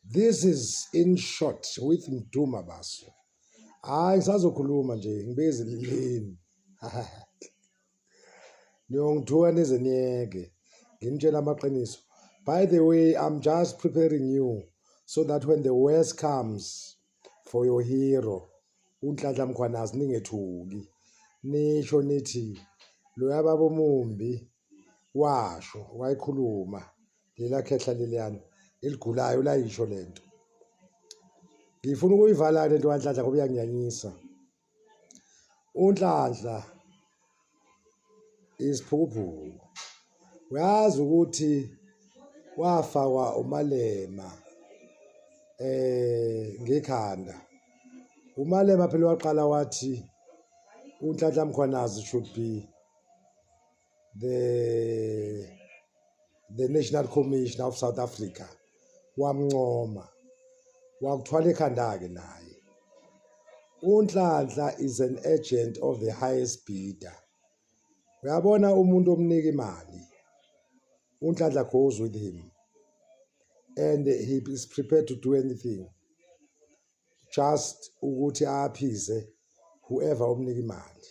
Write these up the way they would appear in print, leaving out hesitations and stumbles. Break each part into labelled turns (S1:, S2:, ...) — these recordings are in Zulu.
S1: This is In Short with Mdu Mabaso. Hayi, ngisazokhuluma nje ngibeke ezilileni. Niyongithuka nize niyeke. Nginitshela amaqiniso. By the way, I'm just preparing you so that when the worst comes for your hero, uNhlanhla Mkhwanazi, ningethuki. Nisho nithi loya baba omumbi washo wayikhuluma lela khehla leliyana eligulayo layisho lento. Ngifuna ukuyivala lento kaNhlanhla ngoba iyanginyanyisa. UNhlanhla isiphukuphuku. Uyazi ukuthi wafakwa uMalema ngekhanda. UMalema phela waqala wathi uNhlanhla Mkhwanazi should be the National Commissioner of South Africa. Wamncoma. Wakuthwala ekhanda-ke naye. UNhlanhla is an agent of the highest bidder. Uyabona umuntu omnika imali, uNhlanhla goes with him and he is prepared to do anything just ukuthi aphize whoever omnika imali.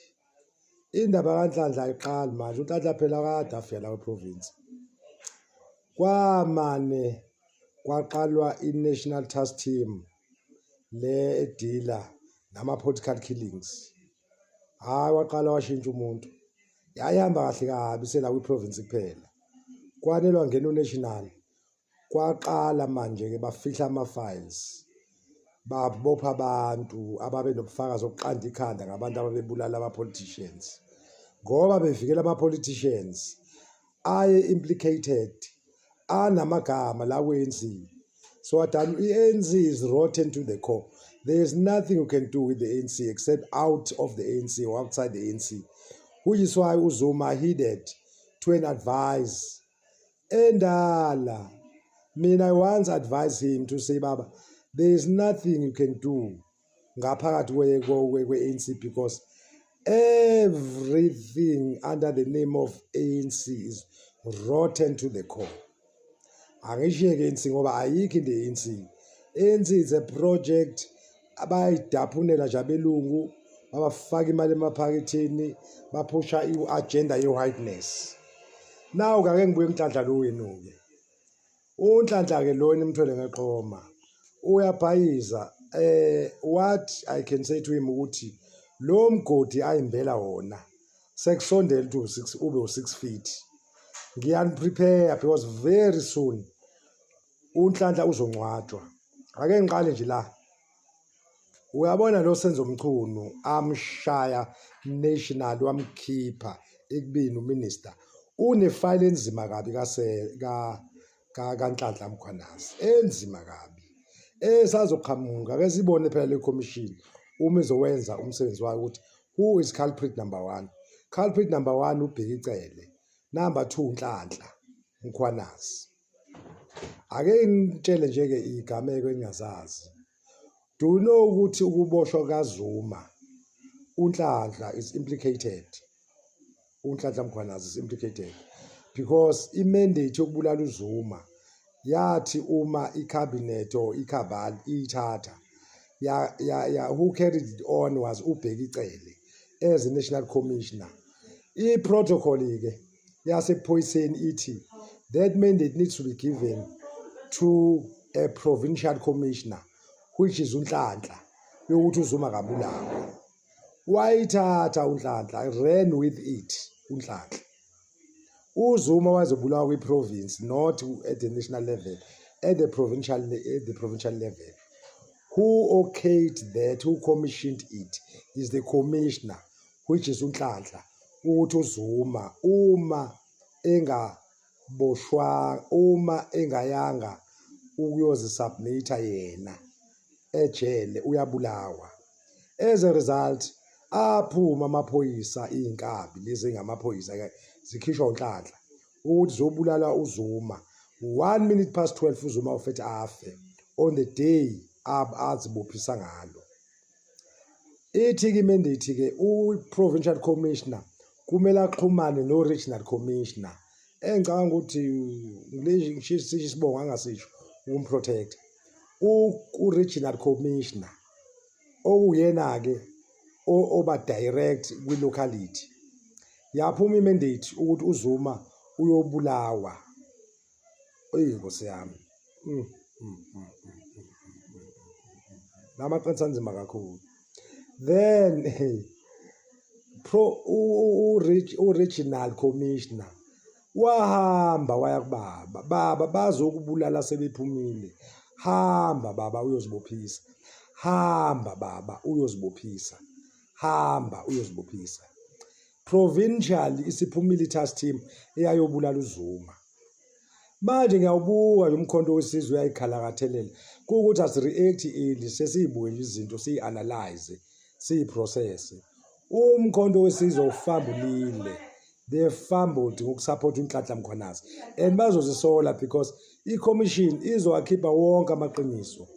S1: Indaba kaNhlanhla ayiqali manje. UNhlanhla phela kade afika la kwi-province. Kwamane kwaqalwa i-National Task Team le edila nama-political killings. Hhayi, waqala washintsha umuntu. Yayihamba kahle kabi sela kwi-province kuphela. Kwanelwa ngena u-national. Kwaqala manje-ke bafihla ama-files. Babopha abantu ababe nobufakazi obuqanda ikhanda ngabantu ababebulala ama-politicians. Ngoba bevikela ama-politicians aye implicated anamagama la ku-ANC. So wadala i-ANC is rotten to the core. There is nothing you can do with the ANC except out of the ANC or outside the ANC. Which is why uZuma heeded to an advice endala. Mina, I once advised him to say, "Baba, there is nothing you can do ngaphakathi kwe-ANC because everything under the name of ANC is rotten to the core." Angishiye-ke ANC ngoba ayikho into ye-ANC. ANC is a project abayidaphunela nje abelungu, babafaka imali emaphaketheni, baphusha i-agenda ye-whiteness. Now ake ngibuye kuNhlanhla lo wenu-ke. UNhlanhla-ke lo nimthwele ngeqoma uyabhayiza. What I can say to him ukuthi lo mgodi ayimbela wona sekusondela ukuthi u6 ube u6 feet. Ngiyani-prepare because very soon uNhlanhla uzongcwatshwa. Ake ngiqale nje la. Uyabona lo Senzo Mchunu amshaya national wamkhipha ekubeni uminister, unefayile enzima kabi kase ka kaNhlanhla Mkhwanazi, enzima kabi esazoqhamuka. Ake sibone phela le commission uma izowenza umsebenzi wayo ukuthi who is culprit number one. Culprit number one uBheki Cele, number two uNhlanhla Mkhwanazi. Ake ngitshele nje-ke igameko engingazazi. Do you know ukuthi ukuboshwa kaZuma, uNhlanhla is implicated? UNhlanhla Mkhwanazi is implicated because i-mandate yokubulala uZuma yathi uma i-cabinet or i-cabal iyithatha ya, who carried it on was uBheki Cele as a national commissioner. I-protocol ke yasephoyiseni ithi that mandate needs to be given to a provincial commissioner, which is uNhlanhla, yokuthi uZuma kabulawa. Wayithatha uNhlanhla, ran with it uNhlanhla. UZuma wazobulawa kwi-province, not at the national level, at the provincial level. Who okayed that, who commissioned it, is the commissioner, which is uNhlanhla, ukuthi uZuma uma engaboshwa, uma engayanga ukuyozisubmitha yena ejele, uyabulawa. As a result, aphuma amaphoyisa, iy'nkabi lezi engamaphoyisa zikhishwa uNhlanhla ukuthi zobulala uZuma. 12:01 uZuma ufethe afe on the day azibophisa ngalo. Ithi-ke i-mandate-ke u-provincial commissioner kumele axhumane no-regional commissioner, engicabanga ukuthi ngisho isibongo angasisho, ukumprotect. U-regional commissioner okuyena-ke oba direct kwi-locality. Yaphuma i-mandate ukuthi uZuma uyobulawa. Eyi Nkosi yami. Lamaqiniso anzima kakhulu. Then pro u-regional commissioner wahamba waya kubaba, baba bazokubulala sebephumile, hamba baba uyozibophisa, hamba baba uyozibophisa, hamba uyozibophisa. Provincial isiphumile i-task team eyayobulala uZuma. Manje ngiyawubuka nje uMkhonto weSizwe uyayikhalakathelela kuwukuthi asi-react early, sesiyibuke nje izinto siyi-analyze, siyi-process. UMkhonto weSizwe ufambulile, they fumbled ngokusupport uNhlanhla Mkhwanazi and bazozisola because i-commission izowakhipha wonke amaqiniso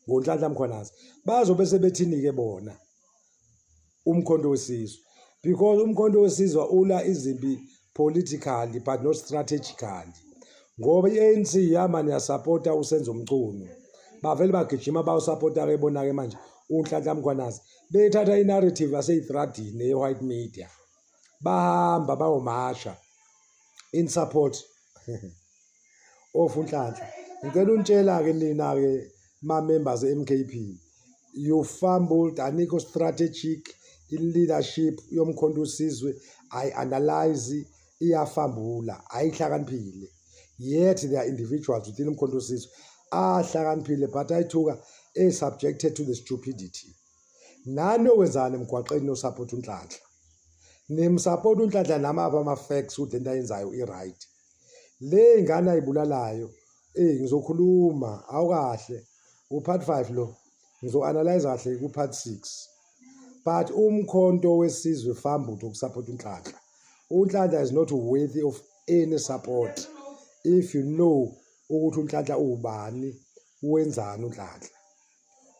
S1: ngoNhlanhla Mkhwanazi. Bazobe sebethini-ke bona uMkhonto weSizwe? Because uMkhonto weSizwe ula izimpi politically but not strategically, ngoba i-ANC yamane yasapota uSenzo Mchunu, bavele bagijima bawusapota-ke bona-ke manje uNhlanhla Mkhwanazi, bethatha i-narrative yasey'tradini ye-white media, bahamba bayomasha in support of uNhlanhla. Ngicela unitshela-ke nina-ke ma-members e-MKP, you fumbled, anikho strategic. I-leadership yoMkhonto weSizwe ayi-analyze, iyafambula, ayihlakaniphile. Yet there are individuals within uMkhonto weSizwe ahlakaniphile but ayithuka e-subjected to the stupidity. Nani okwenzani emgwaqeni nosupport uNhlanhla? Nimsupport uNhlanhla namaphi ama-facts ukuthi lento ayenzayo i-right? Le ngane ayibulalayo, ngizokhuluma awukahle u-part 5 lo, ngizo-analyze kahle ku-part 6. But uMkhonto weSizwe fumbled ukusupport uNhlanhla. UNhlanhla is not worthy of any support if you know ukuthi uNhlanhla uwubani, wenzani uNhlanhla.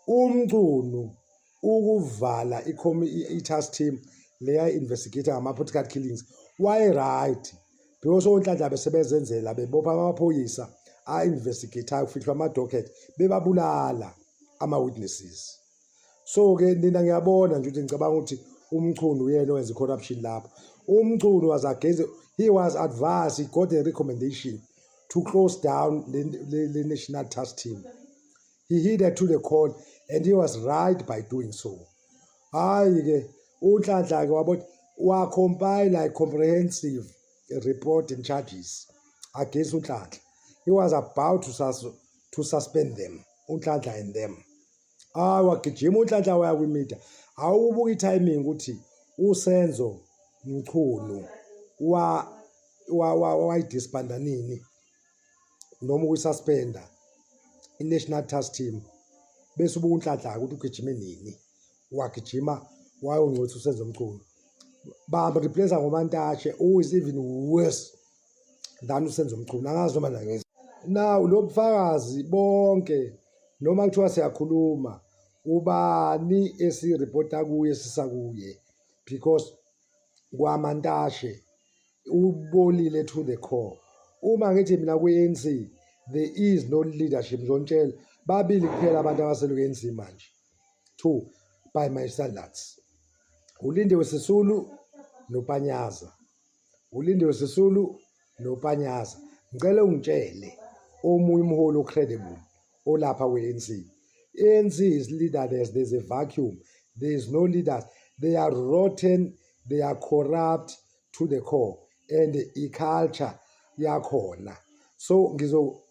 S1: UMchunu ukuvala i-task team leya investigate ngama-political killings waye-right, because oNhlanhla besebezenzela, bebopha amaphoyisa a-investigate-ayo, kufihlwa ama-docket, bebabulala ama-witnesses. So-ke nina ngiyabona nje ukuthi ngicabanga ukuthi uMchunu uyena owenza i-corruption lapho. UMchunu was against, he was advised, he got a recommendation to close down the national task team. He heeded to the call and he was right by doing so. Hayi-ke uNhlanhla-ke wabona wa-compile a comprehensive report and charges against uNhlanhla. He was about to suspend them, uNhlanhla and them. Hayi, wagijima uNhlanhla waya kwi-media. Awubuka i-timing ukuthi uSenzo Mchunu wa wayidisbanda nini noma ukuyisuspenda i-National Task Team, bese ubuka uNhlanhla ukuthi ugijime nini, wagijima wayongcwetha uSenzo Mchunu, bam-replace ngoMantashe, who is even worse than uSenzo Mchunu. Angazi noma nangizwa now lo bufakazi bonke noma kuthiwa siyakhuluma ubani esiripota kuye sisakuye, because kwaMantashe ubolile to the core. Uma ngithi mina kwi-ANC there is no leadership, ngizontshela babili kuphela abantu abasele ku-ANC manje, two by my standards, uLindiwe Sisulu noPanyaza. ULindiwe Sisulu noPanyaza. Ngicela ungitshele omunye umholi ocredible olapha kwe-ANC. ANC is leaderless, there's a vacuum, there is no leaders. They are rotten, they are corrupt to the core and i-culture yakhona. So ngizo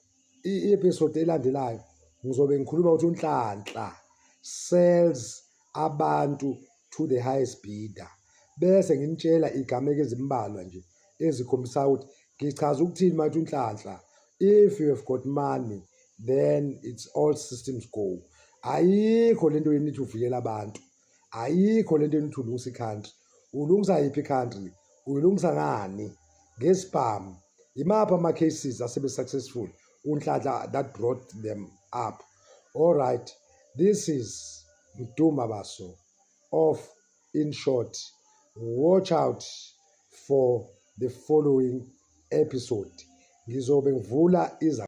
S1: i-episode elandelayo ngizobe ngikhuluma ukuthi uNhlanhla sells abantu to the highest bidder, bese nginitshela igameko ezimbalwa nje ezikhombisa ukuthi ngichaza ukuthini manje uNhlanhla. If you have got money, then it's all systems go. Ayikho lento yenithi uvikela abantu, ayikho lento yenithi ulungisa i-country. Ulungisa yiphi i-country? Uyilungisa ngani? Ngesibhamu? Imaphi ama-cases asebe successful uNhlanhla that brought them up? All right, this is Mdu Mabaso of In Short. Watch out for the following episode, ngizobe ngivula iza